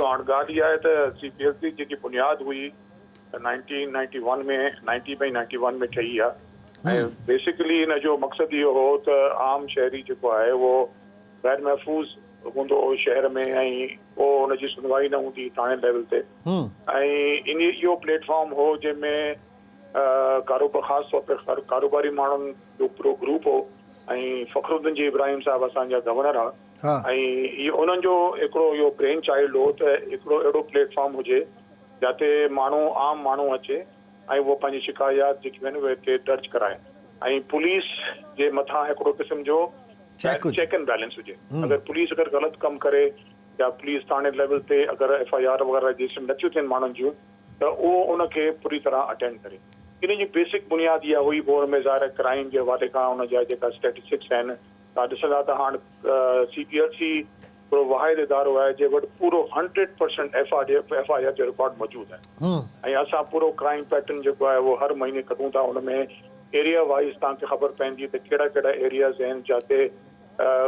ڏسو هاڻ ڳالهه اها آهي ته سي پي ايل سي جيڪي بنياد هئي 1991 ۾ 90 ۾ 91 ۾ ٺهي آهي ۽ بيسڪلي ان جو مقصد اهو هو ته عام شهري جيڪو آهي اهو غير محفوظ هوندو هو شهر ۾ ۽ ڪو ان جي سنوائي نه هوندي ٿاڻي ليول تي ۽ ان اهو پليٽ فارم هو جنهن ۾ ڪاروبار خاص طور تي ڪاروباري ماڻهن جو پورو گروپ هو ۽ فخرالدين جي ابراهيم صاحب اسان جا گورنر ها ۽ اهو انهن جو هڪڙو اهو برين چائلڊ هو ته هڪڙو اهڙو پليٽ فارم هجي جاتي ماڻهو عام ماڻهو اچي ۽ اهو پنهنجي شڪايات جيڪيون آهن اهي هتي درج ڪرائي ۽ پوليس جي مٿان هڪڙو قسم جو چيڪ اينڊ بيلنس هجي. اگر پوليس اگر غلط ڪم ڪري يا پوليس ٿاڻي ليول تي اگر ايف I R وغيره رجسٽر نٿيون ٿين ماڻهن جون ته اهو ان کي پوري طرح اٽينڊ ڪري. ان جي بيسڪ بنياد اها هئي. پوء ان ۾ ظاهر آهي ڪرائيم جي حوالي کان ان جا جيڪا اسٽيٽسٽڪس آهن توهان ڏسندا ته هاڻ سي پي ايل سي هڪڙو واحد ادارو آهي جنهن وٽ پورو 100% ايف I R جو رڪارڊ موجود آهي ۽ اسان پورو ڪرائيم پيٽرن جيڪو آهي اهو هر مهيني ڪڍون ٿا. ان ۾ ايريا وائيز توهان کي خبر پوندي ته ڪهڙا ڪهڙا ايرياز آهن جاتي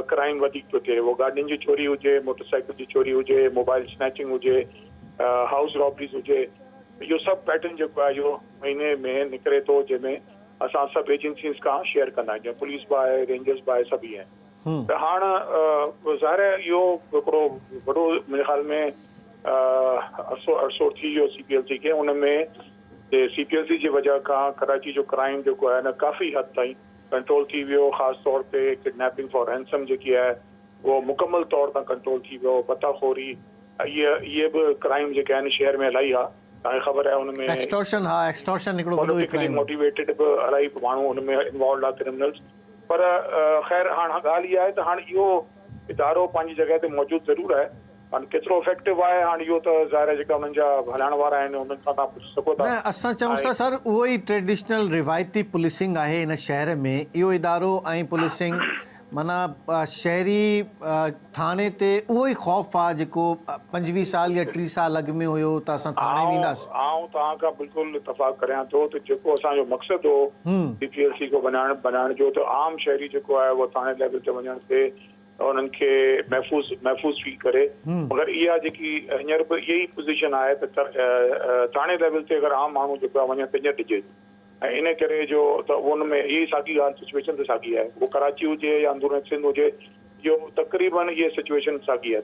ڪرائيم وڌيڪ پيو ٿئي، اهو گاڏين جي چوري هجي، موٽر سائيڪل جي چوري هجي، موبائل سنيچنگ هجي، هائوس رابريز هجي، اهو سڀ پيٽرن جيڪو آهي اهو مهيني ۾ نڪري ٿو جنهن ۾ اسان سڀ ايجنسيز کان شيئر ڪندا آهيون جيئن پوليس به آهي، رينجرز به آهي، سڀ ئي آهن. ته هاڻ ظاهر آهي اهو هڪڙو وڏو منهنجي خيال ۾ عرصو عرصو ٿي ويو سي پي ايل سي کي ان ۾ سي پي ايل سي جي وجه کان ڪراچي جو ڪرائيم جيڪو آهي نه ڪافي حد تائين ڪنٽرول ٿي ويو خاص طور تي ڪڊنيپنگ فار رينسم جيڪي آهي اهو مڪمل طور تان ڪنٽرول ٿي ويو ڀتا خوري اهي اهي به ڪرائيم جيڪي آهن شهر ۾ الاهي ها توهان کي خبر آهي ان ۾ ايڪسٽورشن ها ايڪسٽورشن هڪڙو وڏو پوليٽيڪلي موٽيويٽيڊ به الاهي ماڻهو ان ۾ انوالوڊ آهي ڪرمنلز پر خير هاڻ ڳالهه اها آهي ته هاڻ اهو ادارو پنهنجي جڳهه تي موجود ضرور آهي هاڻ ڪيترو افيڪٽو آهي هاڻ اهو ته ظاهر آهي جيڪا انهن جا هلائڻ وارا آهن انهن کان توهان پڇي سگهو ٿا. نه اسان چئون ٿا سر اهو ئي ٽريڊيشنل روايتي پوليسنگ آهي هن شهر ۾ اهو ادارو ۽ پوليسنگ معنيٰ شهري ٿاڻي تي اهو ئي خوف آ جيڪو 25 سال يا 30 سال اڳ ۾ هيو ته اسان ٿاڻي وينداس. آئون توهان کان بلڪل اتفاق ڪريان ٿو ته جيڪو اسان جو مقصد هو سي پي ايل سي کي بنائڻ جو ته عام شهري جيڪو آهي اهو ٿاڻي ليول تي وڃڻ تي انهن کي محفوظ محفوظ فيل ڪري مگر اها جيڪي هينئر به اها ئي پوزيشن آهي ته ٿاڻي ليول تي اگر عام ماڻهو جيڪو آهي وڃڻ ته هينئر ڊڄي ٿو ۽ ان ڪري جو ته ان ۾ اها ئي ساڳي ڳالهه سچويشن ته ساڳي آهي اهو ڪراچي هجي يا اندرون سنڌ هجي اهو تقريبن اهي سچويشن ساڳي آهي.